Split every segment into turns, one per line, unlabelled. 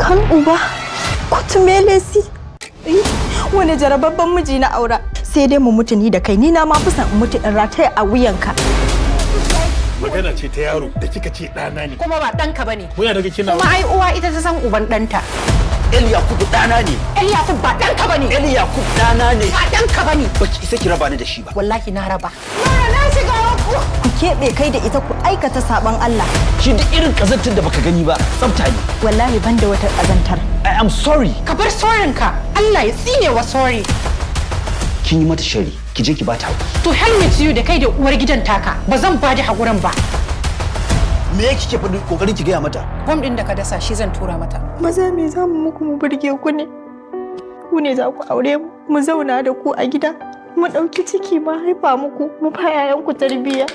Kan uba, kutumelesi. Wani jarababban miji na aura. Sai dai mu mutu ni da kai, ni na ma fi son in mutu in rataya a wuyanka.
Magana ce ta yaro da kika ce ɗana ne.
Kuma ba ɗanka bane.
Muna daga kina.
Kuma ai uwa ita ta san uban ɗanta.
El Yakubu ɗana ne.
El Yakub ba ɗanka bane.
El Yakub ɗana ne.
Ba ɗanka bane.
Baki isa ki raba ni da shi ba.
Wallahi na raba. Na shiga uku.
Ku keɓe kai da ita ku aikata saɓon Allah.
Shi duk irin kazantar da baka gani ba, tsafta ne.
Wallahi ban da wata ƙazantar.
I am sorry.
Ka bar sorry nka. Allah ya tsine wa sorry.
Kin yi mata shari, ki je ki bata hakuri.
To hell with you da kai da uwar gidan taka. Ba zan ba da hakurin ba.
Me kike faɗi kokarin ki gaya mata?
Bom ɗin da ka dasa shi zan tura mata.
Maza, me za mu muku mu burge ku ne? Ku ne za ku aure mu, mu zauna da ku a gida, mu ɗauki ciki ma haifa muku, mu ba yayanku tarbiyya.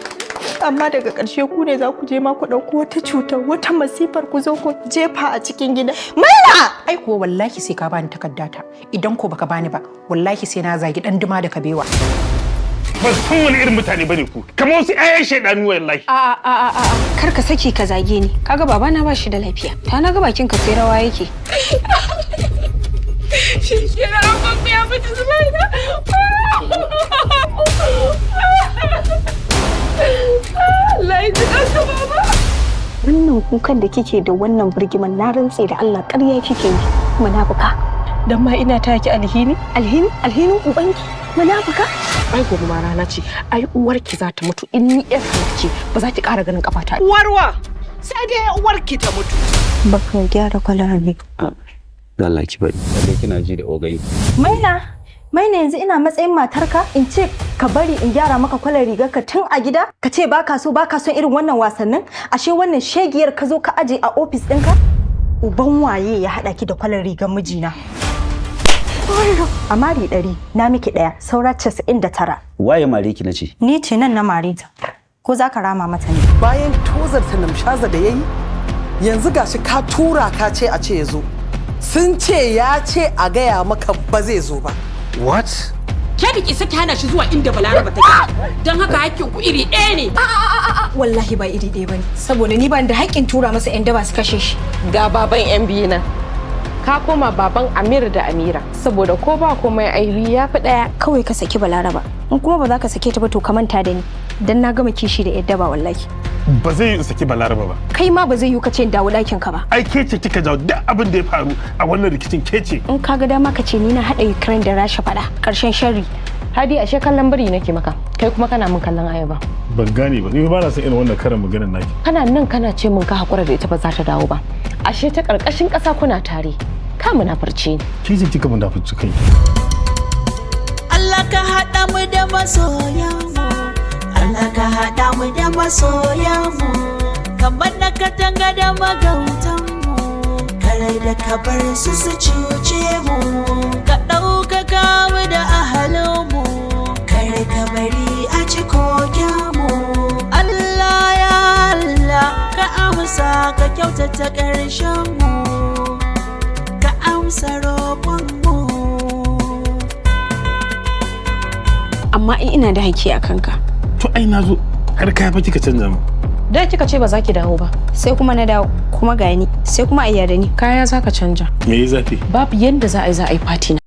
Amma daga ƙarshe ku ne za ku je ma ku ɗauko wata cutar, wata masifar, ku zo ku jefa a cikin gida. Maina!
Ai kuwa wallahi sai ka bani takardata. Idan ko baka bani ba, wallahi sai na zagi ɗan duma da kabewa.
Ban san wani irin mutane bane ku, kamar wasu 'ya'yan shaidanu wallahi.
A a a a, kar ka saki ka zage ni. Kaga babana ba shi da lafiya. Ta na ga bakin ka sai rawa yake.
Shi kenan, an ya mutu, Zubaida. Allah ya ji kanka, baba.
Wannan kukan da kike da wannan birgiman, na rantse da Allah ƙarya kike yi. Munafuka.
Dan ma ina taya ki alhini.
Alhini, alhinin ubanki. Munafuka.
Ai gobe ma rana ce, ai uwarki za ta mutu. In ni yar ce, ba za ki ƙara ganin kafata.
Uwarwa, sai dai uwarki ta mutu.
Baka gyara kwalar ne.
Allah ki bari. Lalle kina ji da ogai.
Maina, Maina, yanzu ina matsayin matarka in ce ka bari in gyara maka kwalar rigarka tun a gida, ka ce baka so, baka son irin wannan wasannin. Ashe wannan shegiyar ka zo ka aje a ofis ɗinka? Uban waye ya haɗa ki da kwalar rigar mijina? A mari 100 na miki ɗaya, saura 99.
Waye mare ki nace?
Ni ce nan na mare ta. Ko za ka rama mata ne?
Bayan tozarta Namshaza da yayi, yanzu gashi ka tura ka ce a ce ya zo. Sun ce ya ce a gaya maka ba zai zo ba.
What?
Ke da ki saki hana shi zuwa inda Balaraba take. Don haka hakkin ku iri ɗaya ne.
Wallahi ba iri ɗaya bane, saboda ni ban da haƙƙin tura masa 'yan daba su kashe shi.
Ga baban yan biyu nan. Ka koma baban Amir da Amira, saboda ko ba komai aibi ya fi ɗaya.
Kawai ka saki Balaraba, in kuma ba za ka sake ta ba, to ka manta da ni, dan na gama kishi da 'yan daba wallahi.
Ba zai yi in saki Balaraba ba.
Kai ma ba zai yi ka ce in dawo ɗakin ka ba.
Ai ke ce kika jawo duk abin da ya faru a wannan rikicin, ke ce.
In ka ga dama ka ce ni na haɗa Ukraine da Rasha faɗa, ƙarshen sharri.
Hadi, ashe kallon biri nake maka, kai kuma kana min kallon ayaba.
Ban gane ba, ni ba na son irin wannan karin maganar naki.
Kana nan kana ce min ka hakura da ita, ba za ta dawo ba. Ashe ta karkashin ƙasa kuna tare. Ka munafurce ni.
Ke ce kika munafurci kai.
Allah ka haɗa mu da masoyanmu, Allah ka haɗa mu da masoyanmu, kamar na katanga da magautanmu, kare da ka bar su su cuce mu, ka ɗaukaka mu da ahalinmu, kare ka bari a ci kokenmu. Allah, ya Allah, ka amsa, ka kyautata ƙarshen mu, ka amsa roƙonmu.
Amma in ina da haƙƙi a kanka.
To ai na zo har kaya fa kika canza mu.
Da kika ce ba za ki dawo ba.
Sai kuma na dawo, kuma gani sai kuma a da ni.
Kaya za ka canja.
Me yi zafi?
Babu yanda za a yi, za a yi fati.